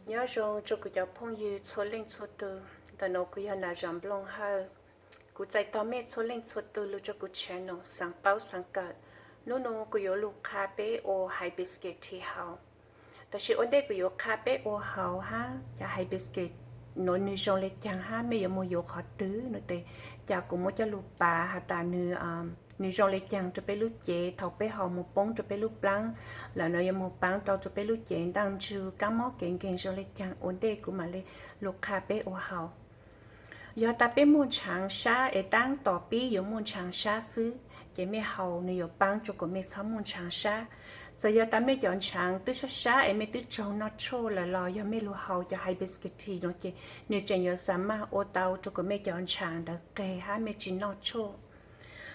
Nyob zoo rau kuv cov phooj ywg txhua leej txhua tus, ntawm no kuv yog Nas Zam Nplooj Hawj. Kuv txais tos mej txhua leej txhua tus lug rau kuv channel Xaav Paub Xaav Kawm. Nub nua kuv yuav lug qha peb ua hais biscuit tea haus. Tab sis ua ntej kuv yuav qha peb ua haus hab cov hais biscuit nuav nwg zoo le caag hab mej yuav moog yuav qhov twg nua tes, ca kuv muab coj lug pav has tas nwg, nwg zoo le caag rau peb lub cev thaum peb haus moog poob rau peb lub plaab lawm no yuav moog paab tau rau peb lub cev ntaaj ntsug kaab mob kev nkeeg zoo le caag ua ntej kuv mam le lug qha peb ua haus. Yog tas peb muaj ntshaav sab es taab tom pib yuav muaj ntshaav sab xwb, ces mej haus nwg yuav paab rua kuas mej txhob muaj ntshaav sab. Txawm yog tas mej cov ntshaav twb sab sab es mej twb tsaug noj tshuaj lawm los yog mej lug haus cov hais biscuit tea no ces nwg tseem yuav xa maj ua tau rua kuas mej cov ntshaav ntawd qeg hab mej tsis noj tshuaj.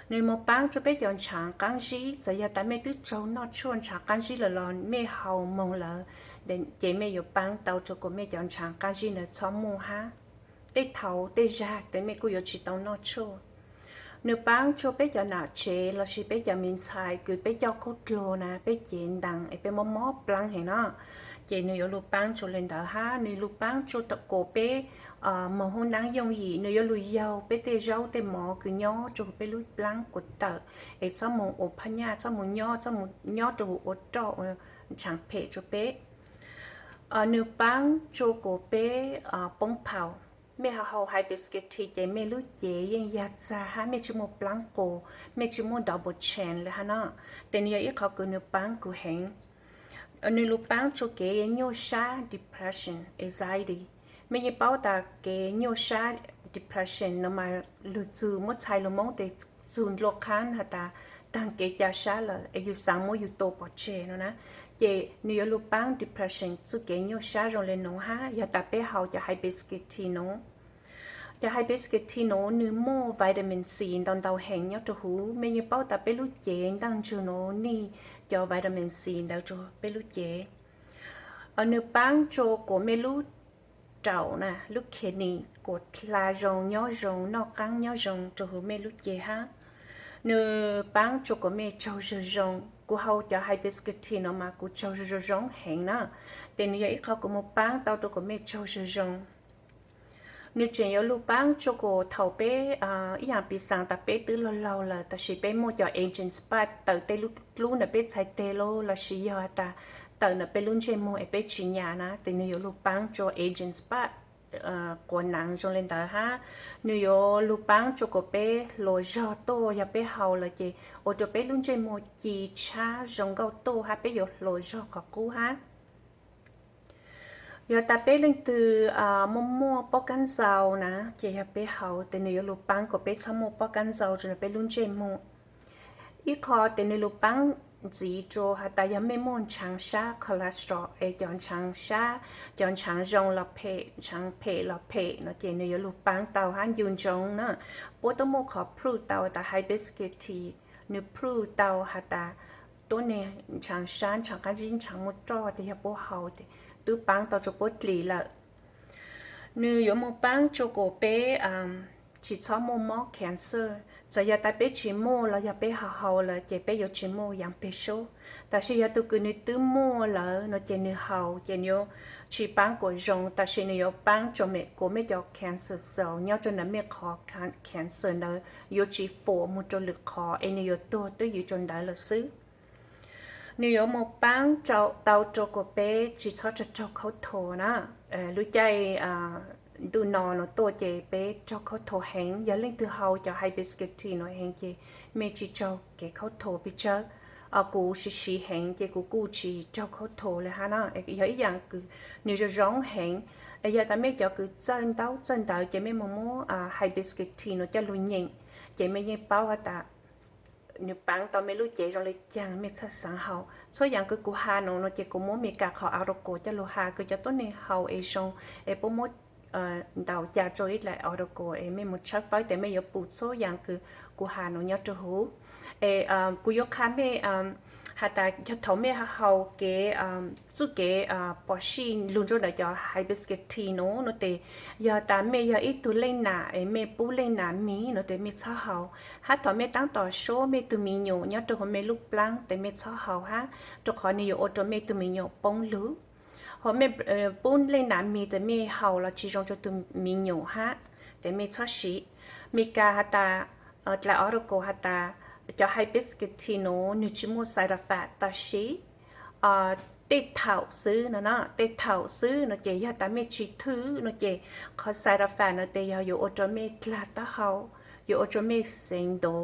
Nwg moog paab rua peb cov ntshaav qaab zib, txawm yog tas mej twb tsaug noj tshuaj ntshaav qaab zib lawm los mej haus moog lawm, ces mej yuav paab tau rua kuas mej cov ntshaav qaab zib ntawd txhob muaj hab tej thaum tej zag tes mej kuj yuav tsis tau noj tshuaj. Nwg paab rua peb cov nam tsev lossis peb cov me ntxhais kws peb coj khaub dluag na, peb cev ntaas es peb mob mob plaab heev no, ces nwg yuav lug paab rua le ntawd hab nwg lug paab rua kuas peb moog hoob naab yooj yim, nwg yuav lug yaug peb tej zaub tej mov kws nyob rua huv peb lub plaab kuas tawm, es txhob moog ua phaj nyaj, txhob moog nyob, txhob moog nyob rua huv ua roj ua ntshaav phem rua peb. Nwg paab rua kuas peb poob phaum. Mej haus hais biscuit tea ces mej lub cev yeej yag txag hab mej tsis muaj plaab qus, mej tsis muaj double chin le hab no, tes nwg yog ib qhov kws nwg paab kuv heev. Nwg lug paab rua kev nyuaj sab depression, anxiety. Mej yeej paub tas kev nyuaj sab depression no mas lug txug muab txhais lug Moob tes txug nlua qhaab has tas taag kev ca sab lawm es yug xaav muab yug tua pov tseg no na. Ces nwg yuav lug paab depression txuj kev nyuaj sab zoo le nuav hab yog tas peb haus cov hais biscuit tea nuav. Cov hais biscuit tea nuav nwg muaj vitamin C ntau ntau heev nyob rua huv. Mej yeej paub tas peb lub cev ntaaj ntsug nuav nij cov vitamin C ntawd rua peb lub cev. Nwg paab rua kuas mej lub raum na, lub kidney kuas dlha zoo, nyob zoo, noj qaab nyob zoo rua huv mej lub cev hab. Nwg paab rua kuas mej tsaug zug zoo. Kuv haus cov hais biscuit tea no mas kuv tsaug zug zoo zoo heev na, tes nwg yog ib qhov kws moog paab tau rua kuas mej tsaug zug zoo. Nwg tseem yuav lug paab rua kuas thaum peb, ib yaam piv xaav tas peb twb laug laug lawm tab sis peb muaj cov aging spot tawm tej lub dlub ntawm peb txhais teg los lossis yog has tas tawm ntawm peb lub ntsej muag es peb tsis nyam na, tes nwg yuav lug paab rua aging spot quas naav zoo le ntawd hab. Nwg yuav lug paab rua kuas peb hluas zog tuaj, yog peb haus lawm ces ua rua peb lub ntsej muag ci tshab zoo nkauj tuaj hab peb yuav hluas zog qhov qub hab. Yog tas peb leej twg muaj muaj pob kab ntxau na, ces yog peb haus tes nwg yuav lug paab kuas peb txhob muaj pob kab ntxau rua peb lub ntsej muag. Ib qho tes nwg lug paab ntxiv rua has tas yog mej muaj ntshaav sab cholesterol es cov ntshaav sab, cov ntshaav zoo los phem, ntshaav phem los phem no ces nwg yuav lug paab tau hab ncu ntsoov na. Puab tub muaj qhov prove tau tas hais biscuit tea nwg prove tau has tas tuab neeg ntshaav sab, ntshaav qaab zib, ntshaav muaj roj tes yog puab haus tes twb paab tau rua puab dlim lawm. Nwg yuav moog paab rua kuas peb tsis txhob muaj mob cancer. Txawm yog tas peb tsis muaj los yog peb haus haus lawm ces peb yuav tsis muaj yaav peg sub. Tab sis yog tug kws nwg twb muaj lawm no ces nwg haus ces nwg yuav tsis paab kuas zoo, tab sis nwg yuav paab rua mej kuas mej cov cancer cell nyob rua ntawm mej qhov cancer ntawd yuav tsis fuam moog rua lwm qhov es nwg yuav tuag twb ywm rua ntawd lawm xwb. Nwg yuav moog paab tau rua kuas peb tsis txhob raug raug khaub thuas na. Lub caij ntuj no no tuaj ces peb raug khaub thuas heev. Yog leej twg haus cov hais biscuit tea no heev ces mej tsis raug kev khaub thuas pes tsawg. Kuv siv siv heev ces kuv kuj tsis raug khaub thuas le hab na. Yog ib yaam kws nwg zoo zoo heev. Yog tas mej cov kws txawj ntaub txawj ntawv ces mej moog muab hais biscuit tea no coj lug nyeem, ces mej yeej paub has tas nwg paab tau mej lub cev zoo le caag mej txhaj xaav haus. Txhua yaam kws kuv has no no ces kuv muab Meskas qhov article coj lug has kws cov tuab neeg haus es zoo, es puab muab ntaus ca rua ib le article es mej moog tshawb fawb tes mej yuav pum txhua yaam kws kuv has no nyob rua huv. Es kuv yuav qha mej has tas yog thaum mej haus kev, txuj kev pom sij lug nrug ntawm cov hais biscuit tea no no tes, yog tas mej yog ib tug leej nam es mej pub leej nam miv no tes mej txhob haus, hab thaum mej taab tom suab mej tug me nyuam nyob rua huv mej lub plaab tes mej txhob haus hab, rua qhov nwg yuav ua rua mej tug me nyuam poob lug. Ho mej pub leej nam mis tes mej haus los tsis zoo rua tug me nyuam hab, tes mej txhob siv. Meskas has tas, dlai Oracle has tas, cov hibiscus tea nuav nwg tsis muaj side effect tab sis tej thaum xwb no na, tej thaum xwb no ces yog tas mej tsis thwj no ces qhov side effect no tes yog yuav ua rua mej dlag taub hau, yuav ua rua mej xeev ntov,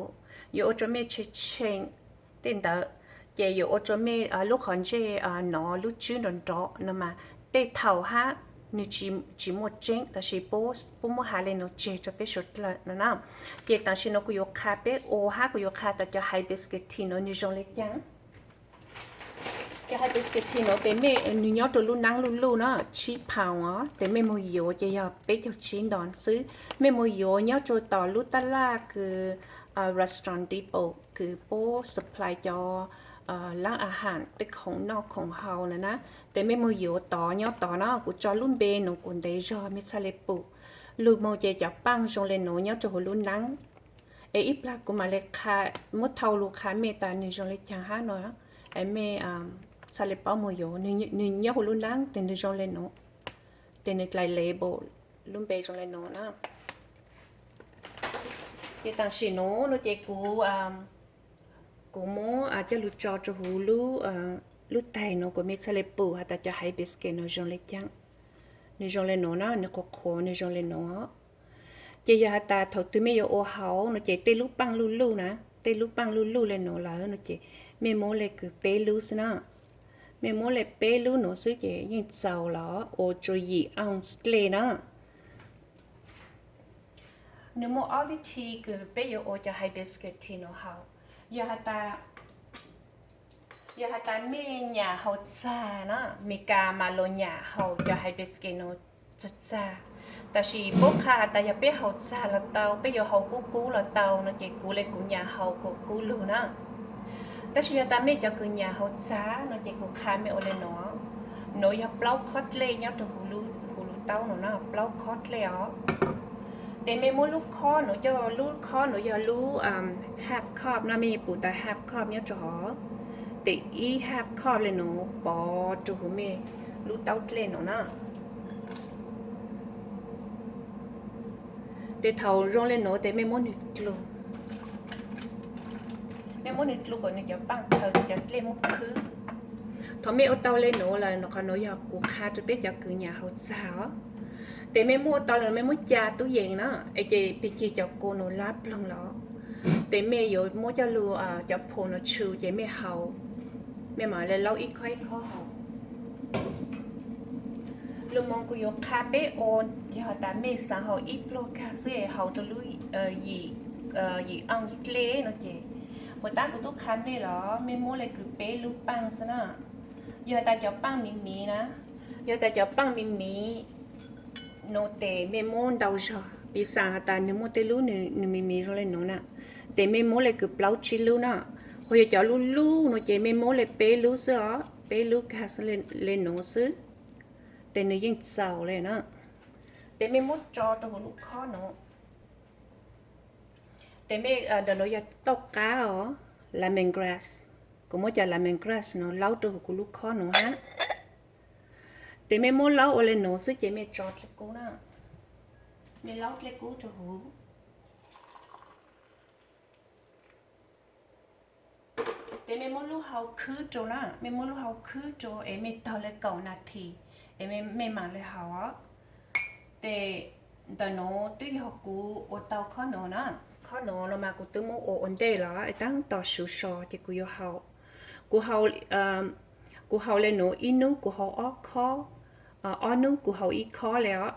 yuav ua rua mej tshee tshee tej ntawd, ces yuav ua rua mej lub qhov ntsej nov lub tswb nrov nrov no mas tej thaum hab nwg tsis muaj tseeb tab sis puab muab has le nuav tseg rua peb suav dlawg no na. Ces tam sim no kuv yuav qha peb ua hab kuv yuav qha tas cov hibiscus tea nuav nwg zoo le caag. Cov hibiscus tea nuav tes mej, nwg nyob rua lub naab luj luj na, tsib pound os, tes mej moog yuav ces yog peb caug tsib ntoo xwb. Mej moog yuav nyob rua tom lub taj laj kws Restaurant Depot kws puab supply cov laab a has tej khoom noj khoom haus na na, tes mej moog yuav tod nyob tod na. Kuv tso lub npe nuav kuv ntev zog mej txhaj le pum. Lug moog ces cov paaj zoo le nuav nyob rua huv lub naab. Es ib plag kuv mam le qha, muab thau lug qha mej tas nwg zoo le caag hab no, es mej txhaj le paub moog yuav. Nwg nyob huv lub naab tes nwg zoo le nuav, tes nwg dlai label, lub npe zoo le nuav na. Ces tam sim nuav no ces kuv, kuv muab coj lug tso rua huv lub taig nuav kuas mej txhaj le pum has tas cov hibiscus nuav zoo le caag. Nwg zoo le nuav na, nwg qhuav qhuav nwg zoo le nuav. Ces yog has tas thaum twg mej yuav ua haus no ces tej lub paaj luj luj na, tej lub paaj luj luj le nuav lawm no ces mej muab le kws peb lub xwb na. Mej muab le peb lub nuav xwb ces yeej txaus los ua rua yim ounce dlej na. Nwg muaj ob vib thi kws peb yuav ua cov hibiscus tea nuav haus. Yog has tas, yog has tas mej nyam haus txag na, Meskas mas luas nyam haus cov hibiscus nuav txag txag. Tab sis puab qha has tas yog peb haus txag los tau, peb yuav haus kub kub los tau no ces kuv le kuv nyam haus kom kub lug na. Tab sis yog tas mej cov kws nyam haus txag no ces kuv qha mej ua le nuav. Nuav yog plaub khob dlej nyob rua huv lub taub nuav na, plaub khob dlej os. Tes mej muab lub khob nuav coj, lub khob nuav yog lub half cup no, mej pum tas half cup nyob rua hov, tes ib half cup le nuav pov rua huv mej lub taub dlej nuav na. Tes thaum zoo le nuav tes mej muab nwg dlug, mej muab nwg dlug kom nwg cov paaj thaws cov dlej muab khwb. Thaum mej ua tau le nuav lawm no, qhov nuav yog kuv qha rua peb cov kws nyam haus txag os. Tes mej muab ua tau le nuav mej muab ca tub yees na, es ces pig cig cov kua nuav lab ploog los, tes mej yuav muab coj lug cov phu nuav tshu ces mej haus, mej mam le laub ib khob ib khob haus. Lug moog kuv yuav qha peb ua, yog tas mej xaav haus ib pluag kag xwb es haus rua lub yim ounce dlej no ces, puas tab kuv tub qha mej los mej muab le kws peb lub paaj xwb na. Yog tas cov paaj miv miv na, yog tas cov paaj miv miv no tes mej muab ntau zog, piv xam has tas nwg muaj tej lub nwg miv miv zoo le nuav na, tes mej muab le kws plaub tsib lub na. Ho yog cov lub lub no ces mej muab le peb lub xwb os, peb lub kag xwb le nuav xwb, tes nwg yeej txaus le na. Tes mej muab tso rua huv lub khob nuav. Tes mej, ntawm nuav yog tauj qab os, lemon grass. Kuv muab cov lemon grass nuav laub rua huv kuv lub khob nuav hab. Tes mej muab laub ua le nuav xwb ces mej tso dlej kub na, mej laub dlej kub rua huv. Tes mej muab lub hau khwb rua na, mej muab lub hau khwb rua es mej tog le kaum nas this, es mej mam le haus os. Tes ntawm nuav twb yog kuv ua tau khob nuav na, khob nuav no mas kuv twb muab ua ua ntej los es tab tom suv so ces kuv yuav haus. Kuv haus, kuv haus le nuav ib nub kuv haus ob khob, ob nub kuv haus ib khob le os.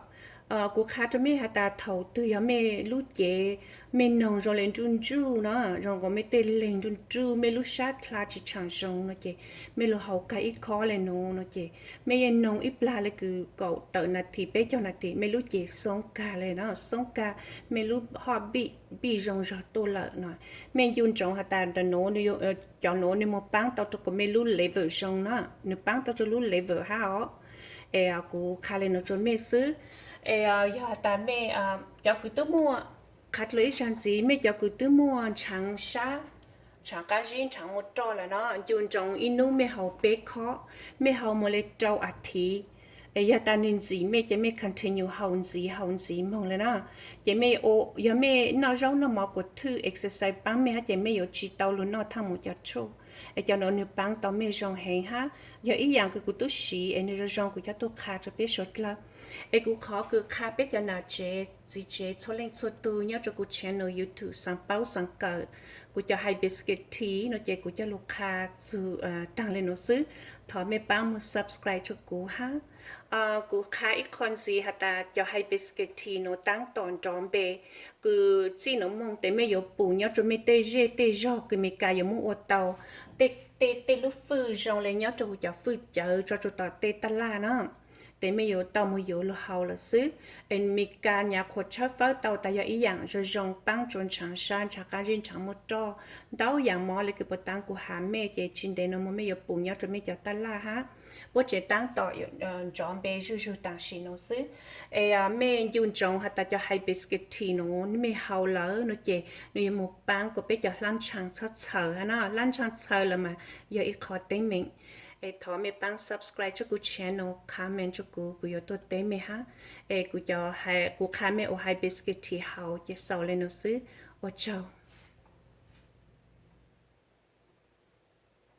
Kuv qha rua mej has tas thaum twg yog mej lub cev, mej noog zoo le nruj nruj no, zoo nkaus mej tej leeg nruj nruj, mej lub sab dlha tsis tshaam zoo no ces mej lug haus kag ib khob le nuav no ces mej yeej noog ib plag le kws kaum tawm nas this peb caug nas this mej lub cev xoob kag le no, xoob kag, mej lub hoj pis, pis zoo zog tuaj lawm no. Mej ncu ntsoov has tas ntawm nuav, cov nuav nwg moog paab tau rua kuas mej lub liver zoo na, nwg paab tau rua lub liver hab os. Es kuv qha le nuav rua mej xwb. Es yog has tas mej, cov kws twb muaj, qha dlua ib zag ntxiv, mej cov kws twb muaj ntshaav sab, ntshav qab zib ntshav muaj roj lawm no, ncu ntsoov ib hnub mej haus peb khob, mej haus mus li rau as thiv. Es yog tas nwg ntxiv mej ces mej continue haus ntxiv haus ntxiv moog le na. Ces mej, yog mej noj zaub noj mov kuas thwj exercise paab mej hab ces mej yuav tsi tau lug noj thaaj mus cov tshuaj. Es cov nuav nwg paab tau mej zoo heev hab. Yog ib yaam kws kuv tub siv es nwg zoo zoo kuv coj tuaj qha rua peb suav dlawg. Es kuv qhov kws qha peb cov nam tsev txiv tsev txhua leej txhua tug nyob rua kuv channel YouTube Xaav Paub Xaav Kawm, kuv cov hibiscus tea no ces kuv coj lug qha txug taag le nuav xwb. Thov mej paab moog subscribe rua kuv hab. Kuv qha ib qho ntxiv has tas cov hibiscus tea nuav taab tom nrov npe, kws txij nuav moog tes mej yuav pum nyob rua mej tej zej tej zog kws Amelikas yuav muab ua tau tej lub fwj zoo le nyob rua huv cov fwj cawv tso rua tom tej taj laj na. Tes mej yuav tau moog yuav lug haus lawm xwb. Amelikas nyaav qhuav tshawb fawb tau tas yog ib yaam zoo zoo paab rua ntshav sab ntshav qab zib ntshav muaj roj. Ntau yaam mov le kws puas taab kuv has mej ces tsi ntev nuav moog mej yuav pum nyob rua mej cov taj laj hab. Puab tseem taab tom nrov npe zuj zug tam sim nuav xwb. Es mej ncu ntsoov has tas cov hibiscus tea nuav mej haus lawm no ces nwg yuav moog paab kuas peb cov hlab ntshaw txhob txhaws hab na, hlab ntshaw txhaws lawm mas yog ib qho teeb meem. Es thov mej paab subscribe rua kuv channel, comment rua kuv, kuv yuav tuaj teb mej hab. Es kuv qha mej ua hibiscus tea haus ces xaus le nuav xwb. Ua tsaug.